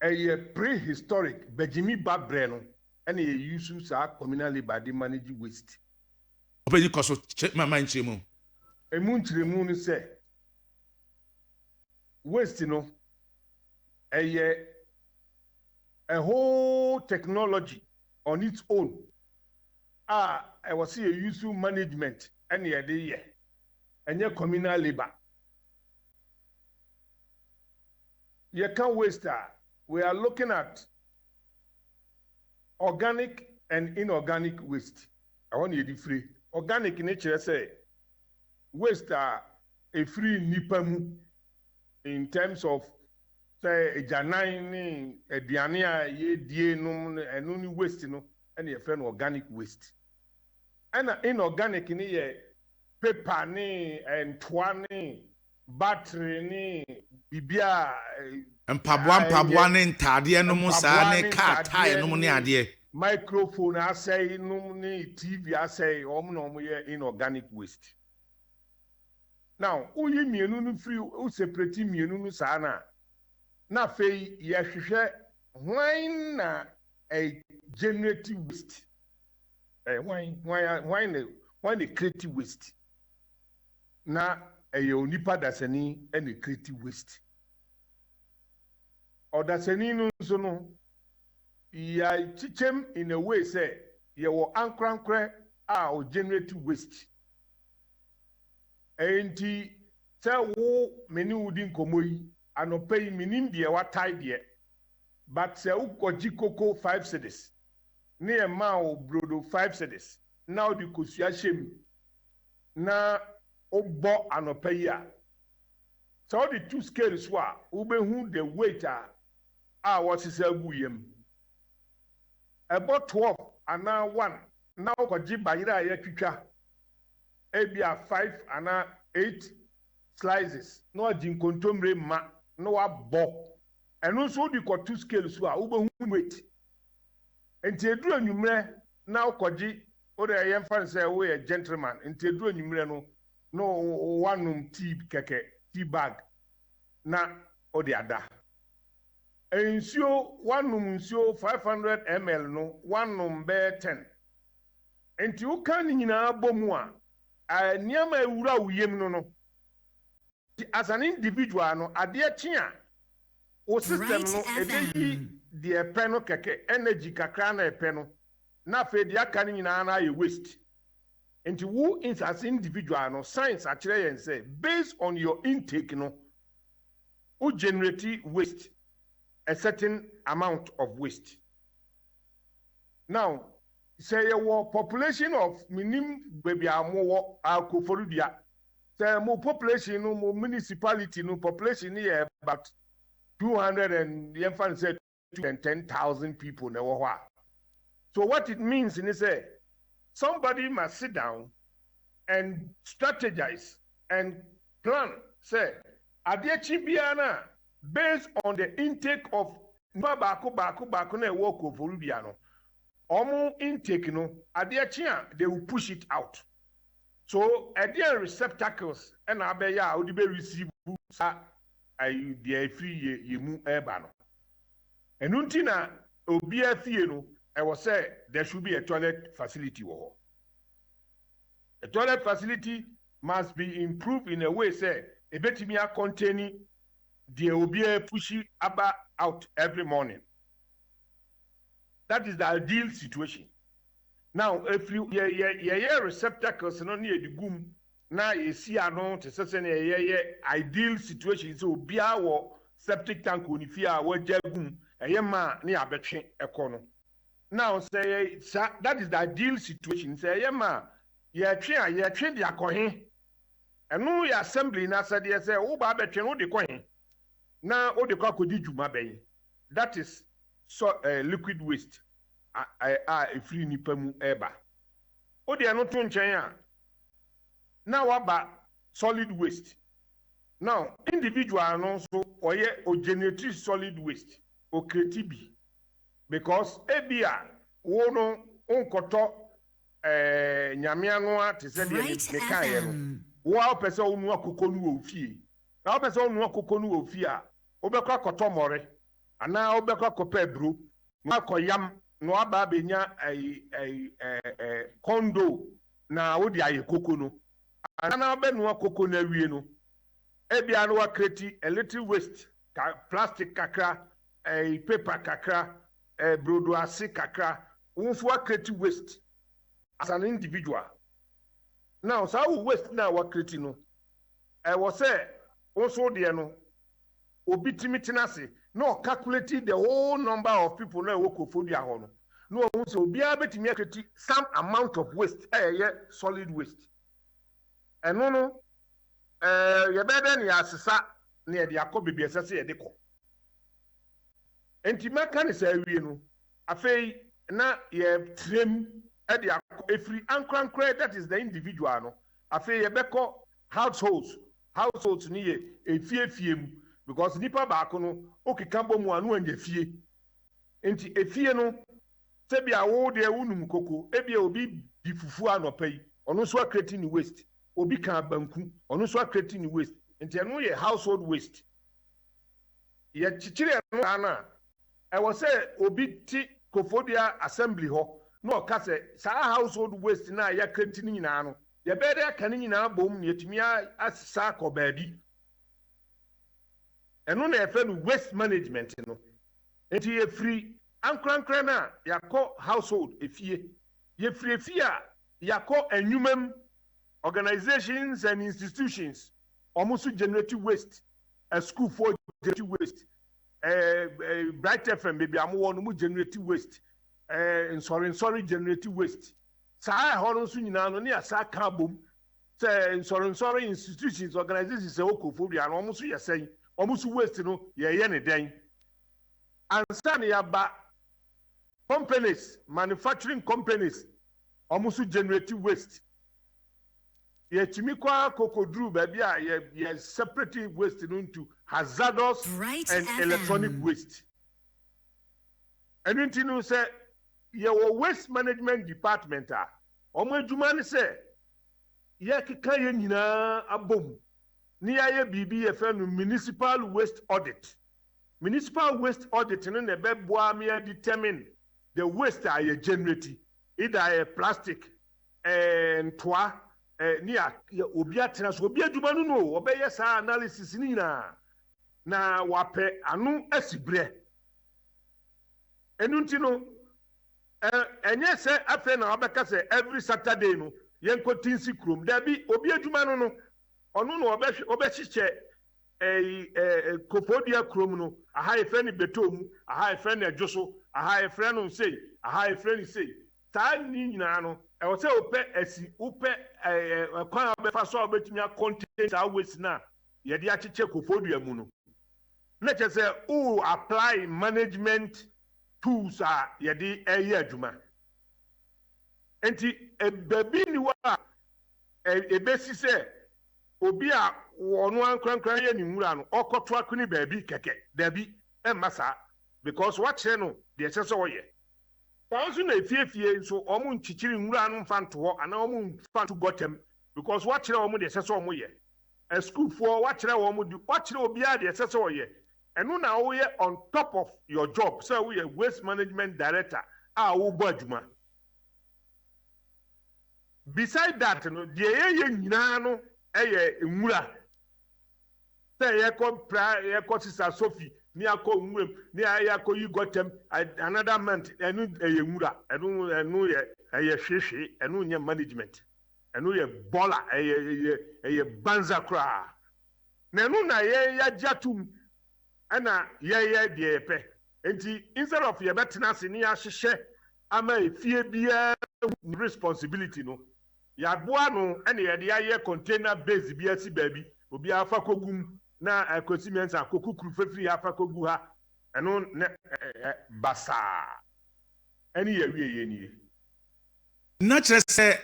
Ɛyɛ prehistoric, bagyimi ba brɛ no ɛna yɛ use saa communal labour de manage waste. Ɔpanyin, kɔ so kyerɛ ma nkyerɛ mu. Emu nkyerɛmu no sɛ waste no ɛyɛ a whole technology on its own a ɛwɔ sɛ yɛ use management ɛna yɛde yɛ, ɛnyɛ communal labour. Yɛka waste a, we are looking at organic and inorganic waste. Ɛhɔ na yɛde firi. Organic ne kyerɛ sɛ waste a efiri nipa mu in terms of sɛ agyanan ne aduane a yɛdie nom no, ɛno ne waste no ɛna yɛfrɛ no organic waste. Ɛna inorganic ne yɛ paper ne ntoa ne battery ne biribi a mpaboa a mpaboa ɛnyɛ ne ntaadeɛ nom saa mpaboa ne ne car tyre ntaadeɛ nom ne ne adeɛ. Microphone asɛe nom ne TV asɛe, wɔn na wɔn yɛ inorganic waste. Now woyi mmienu no firi, wo separate mmienu no saa na afei yɛhwehwɛ hwan na ɛ generate waste. Ɛ hwan na create waste? Na ɛyɛ onipa dasani ɛna create waste. Ɔdasani no nso no, yɛakyekyɛm in a way sɛ yɛwɔ ankorankorɛ a ɔ generate waste. Ɛyɛ nti sɛ wo me ne wo di nkɔmmɔ yi anɔpa yi, menim deɛ watae deɛ, but sɛ wokɔgye koko 5 cedis ne yɛ maa wo brodo 5 cedis na wode kosua hyɛ mu na wobɔ anɔpa yi a, sɛ wode to scale so a, wobɛhu the weight a wɔsesa agu yam. Ɛbɔ 12 anaa 1 na wokɔgye bayerɛ a yɛatwitwa ebi a five anaa eight slices na wagye nkontommire ma na wabɔ, ɛno nso wode kɔto scale so a, wobɛhu weight. Nti eduru anwummerɛ na wokɔgye wode, yɛmfa no sɛ woyɛ gentleman, nti eduru anwummerɛ no na wanom tea kɛkɛ, tea bag, na wode ada. Nsuo, wanom nsuo 500 ml no, wanom bɛyɛ 10. Nti woka ne nyinaa bɔ mu a, nneɛma a ewura wo yam no, nti as an individual no, adeɛ kye a, wo system Bright no ɛbɛyi FM. deɛ ɛpɛ no kɛkɛ, energy kakra na ɛpɛ no, na afei deɛ aka no nyinaa no ayɛ waste. Nti wo as individual no, science akyerɛ yɛn sɛ based on your intake no, wo generate waste, a certain amount of waste. Now sɛ yɛwɔ population of, minim baabi a mowɔ Akoforidua, sɛ mo population no, mo municipality no population no yɛ about 200 and, yɛmfa no sɛ 210,000 people na ɛwɔ hɔ a, so what it means ni sɛ somebody must sit down and strategize and plan sɛ adeɛ kyi biara na based on the intake of nipa baako baako baako na ɛwɔ Koforidua no, ɔmo intake no, adeɛ kyi a, they will push it out. So ɛdeɛ receptacles ɛna abɛyɛ a wode bɛ receive saa ayi deɛ efiri yɛ mu ɛɛba no. Ɛno nti na obiara fie no, ɛwɔ sɛ there should be a toilet facility wɔ hɔ. A toilet facility must be improved in a way sɛ ebetumi a contain deɛ obiara push aba out every morning. That is the ideal situation. Now efiri yɛ yɛ yɛyɛ receptacles no ne yɛde gum na yɛsi ano te sɛ sɛnea yɛyɛ ideal situation sɛ obiara wɔ septic tank wɔ ne fie a wɔagya gum, ɛyɛ maa ne yɛabɛtwe ɛkɔ no. Now sɛ yɛ sa, that is the ideal situation. Sɛ ɛyɛ maa yɛtwe a, yɛtwe de akɔ he? Ɛno yɛ assembly na asɛdeɛ sɛ woba abɛtwe no, wode kɔ he na wode kɔ akɔdi dwuma bɛyi? That is so liquid waste a efiri nipa mu ɛɛba. Wode ɛno to nkyɛn a, na waba solid waste. Now individual no nso ɔyɛ o generate solid waste, o create bi, because ebi a wo no nkɔtɔ nyame anoa te sɛ deɛ Bright me kaeɛ no. FM. Wo a wopɛ sɛ wonoa koko no wɔ wo fie, na wopɛ sɛ wonoa koko no wɔ fie a, wobɛkɔ akɔtɔ mmɔre. Anaa wobɛkɔ akɔpɛ aburo na wakɔyam na waba abɛnya ɛyi ɛyi ɛɛ ɛɛ kɔndo na wode ayɛ koko no. Ansa na wobɛnoa koko no awie no, ebia na woacreate a little waste, ka plastic kakra, ɛyi paper kakra, brodo ase kakra. Wo nso woacreate waste as an individual. Now, saa wo waste no a woacreate no, ɛwɔ sɛ wo nso wo deɛ no, obi tumi tena ase na ɔcalculate the whole number of people na ɛwɔ Koforidua hɔ no, na wahu sɛ obiara bɛtumi acreate some amount of waste a ɛyɛ solid waste. Ɛno no, yɛbɛyɛ dɛn na yɛasesa na yɛde akɔ baabi a ɛsɛ sɛ yɛde kɔ? Enti mɛka no saa awie no, afei na yɛtrɛm de akɔ, ɛfiri ankorankorɛ, that is the individual no, afei yɛbɛkɔ households. Households no yɛ efie fie mu, because nipa baako no wokeka bɔ mu a na wanya fie. Nti efie no, sɛbi a wo deɛ wonum koko, ebia obi di fufuo anɔpa yi, ɔno nso acreate ne waste. Obi ka banku, ɔno nso acreate ne waste. Nti ɛno yɛ household waste. Yɛkyekyere ɛno saa no a, ɛwɔ sɛ obi te Koforidua assembly hɔ na ɔka sɛ saa household waste no a yɛacreate no nyinaa no, yɛbɛyɛ dɛ aka no nyinaa bom na yɛtumi asesa akɔ baabi. Ɛno na yɛfrɛ no waste management no. Nti yɛfiri ankorankora no a, yɛakɔ household, efie. Yɛfiri efie a, yɛakɔ anwuma mu, organizations and institutions. Wɔn nso generate waste. Asukuufoɔ generate waste. ɛɛ ɛɛ Bright FM, baabi a mowɔ no, mo generate waste. Nsɔre nsɔre generate waste. Saa ɛhɔ no nso nyinaa no, ne yɛasa ka abom sɛ nsɔre nsɔre, institutions, organizations a ɛwɔ Koforidua no, wɔn nso yɛ sɛn? Wɔn nso waste no, yɛyɛ ne dɛn? Ansa na yɛaba companies, manufacturing companies, wɔn nso generate waste. Yɛtumi kɔ akɔkɔduru baabi a yɛ separate waste no into hazardous Bright and FM. electronic waste. Ɛno nti no, sɛ yɛwɔ waste management department a, wɔn adwuma ne sɛ yɛkeka yɛn nyinaa abom ne yɛayɛ biribi yɛfrɛ no municipal waste audit. Municipal waste audit no na ɛbɛboa me determine the waste a yɛ generate, either ɛyɛ plastic, ntoa, ne a obi atena so, obi adwuma no, ɔbɛyɛ saa analysis ne nyinaa na wapɛ ano asi berɛ. Ɛno nti no, ɛnyɛ sɛ afei na wabɛka sɛ every Saturday no yɛnkɔ tinsi kurom. Dabi, obi adwuma no, ɔno na ɔbɛhwɛ, ɔbɛhyehyɛ ɛyi ɛɛ Koforidua kurom no, aha yɛfrɛ no Beto mu, aha yɛfrɛ no Ɛdwo so, aha yɛfrɛ no sei, aha yɛfrɛ no sei. Saa ne nyinaa no, ɛwɔ sɛ wopɛ asi, wopɛ ɛɛ ɛkwan a wobɛfa so a wobɛtumi acontain saa waste no a yɛde akyekyɛ Koforidua mu no, na kyerɛ sɛ wo apply management tools a yɛde ɛyɛ adwuma. Nti baabi ni hɔ a ebesi sɛ obi a ɔno ankorankora yɛ ne nwura no ɔkɔto akone baabi kɛkɛ. Dabi, ɛmma saa, because wakyerɛ no deɛ ɛsɛ sɛ ɔyɛ. Saa nso na efiefie nso, wɔn nkyikyiri nwura no mfa nto hɔ anaa wɔn mfa nto gɔtɛm, because wakyerɛ wɔn deɛ ɛsɛ sɛ wɔn yɛ. Asukuufoɔ, wakyerɛ wɔn de, wakyerɛ obiara deɛ ɛsɛ sɛ ɔyɛ. Ɛno na woyɛ on top of your job sɛ woyɛ waste management director a wobɔ adwuma. Beside that no, deɛ yɛyɛ nyinaa no yɛ nwura sɛ yɛkɔ pra, yɛkɔ sisa sofi ne akɔ nwuram ne yɛakɔ yi gɔtɛm another month. Ɛno ɛyɛ nwura. Ɛno yɛ ɛyɛ hwehwee. Ɛno nyɛ management, ɛno yɛ bɔla, ɛyɛ banza koraa. Na ɛno na yɛn yɛagye atum, ɛna yɛyɛ deɛ yɛpɛ. Nti instead of yɛbɛtena ase ne yɛahyehyɛ ama efie biara responsibility no, yɛaboa no ɛna yɛde ayɛ container base bi asi baabi, obiara fa kogum na akosi mmiɛnsa kokukuru fefiri afa kogu ha. Ɛno ne ɛ basaa ɛne yɛ wie yɛ nie. Na kyerɛ sɛ